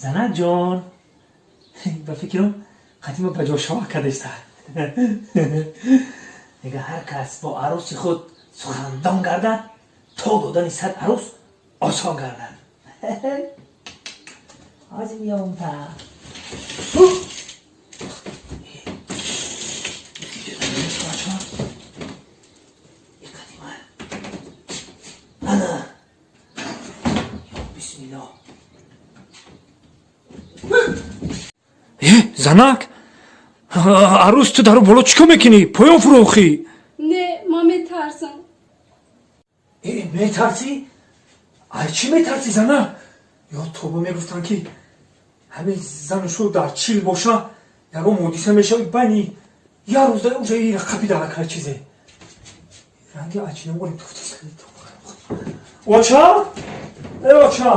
Занак ҷон, ба фикрам, қадима ба ҷо шава кардеста. Мега, ҳар кас бо арӯси худ сухандон гардад, то додани 100 арӯс осон гардад. Ҳозир меём та. Ана, бисмиллоҳ. Э, занак, арӯс, ту дару боло чӣ кор мекунӣ? Поён фурӯхӣ. Не, ман метарсам. Э, метарсӣ? Ай чӣ метарсӣ, занак? Ё тобо, мегуфтанд, ки ҳамин зану шу дар чил боша, ягон ҳодиса мешавад, байни як рӯзда уже ира қапи даракай чизе ранги ачинамоли. Оча, э, оча!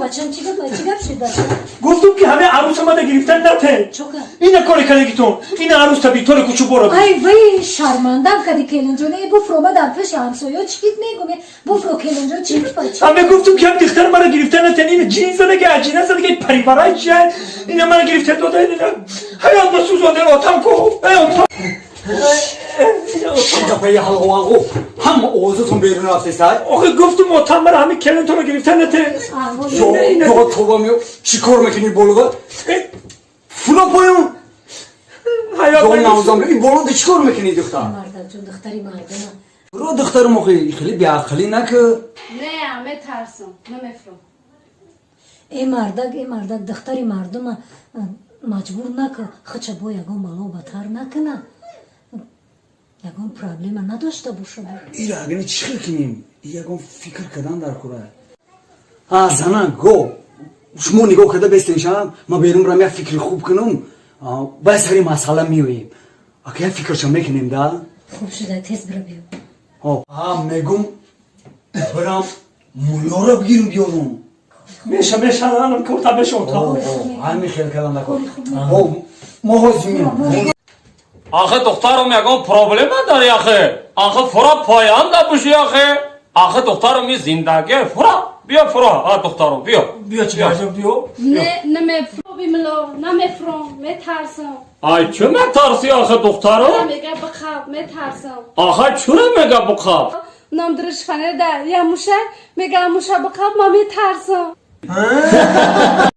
Бачам, чӣ гап, чӣ гап шуд, бачам? Гуфтум, ки ҳамин арӯса мада гирифтан нате. Чока? Ина кори кардагитон, ина арӯста битори кучубора. Ай вай, шармандам кади, келинҷон. Э, буфро, ма дар пеши ҳамсоё чӣ кит мегум? Буфро, келинҷон, чӣ гап, бачам? Ҳаме гуфтум, ки ҳам дихтар мара гирифтан натен. Ина ҷин задаги, аҷина задаги, париварай чия, ина мара гирифта дода, ина ҳаёт ба сӯзонде. Отам ку, эй, отам! Гапаи ҳалғо ҳама овозатон берун рафтесай. Охи, гуфтум, отам, мара ҳамин келинтонро гирифтан нате. Ё тоба, меё, чӣ кор мекунӣ болода? Фуро поён. Ҳаёт. Навзам, ин болода чӣ кор мекунӣ, духтар? Мардакҷон, духтари мардума. Фуро, духтарам, охи, хеле беақлӣ наку. Не, метарсам, намефурам. Э, мардак, э, мардак, духтари мардума маҷбур наку, хича бо ягон бало батар накуна, ягон проблема надошта боша. Ира агани чӣ хел кунем? Ягон фикр кардан дар кура. А, зана го, шумо нигоҳ карда бестеншам, ма берун рам, як фикри хуб кунам, баъд сари масъала меоем. Ака, як фикрша мекунем да. Хуб шуда, тез бира биё. А, мегум, бирам муллоро бигирам, биёрам. Меша, меша, анам корта меша, отам. Ҳами хел кардан накор, мо ҳозир меем. Ахы, духтарым, ягон проблема дори, ахы? Ахы, фура поян да буши, ахы. Ахы, духтарым, и зиндаги, фура. Биё, фура, а, духтарым, биё. Биё, чӣ биё. Не, намефурам, бимило, намефурам, метарсам. Ай, чӣ метарси, ахы, духтарым? Мега, бихаб, метарсам. Ахы, чура мега бухаб? Нам дриш фанеда, я мушак, мега, муша бихаб, ма метарсам.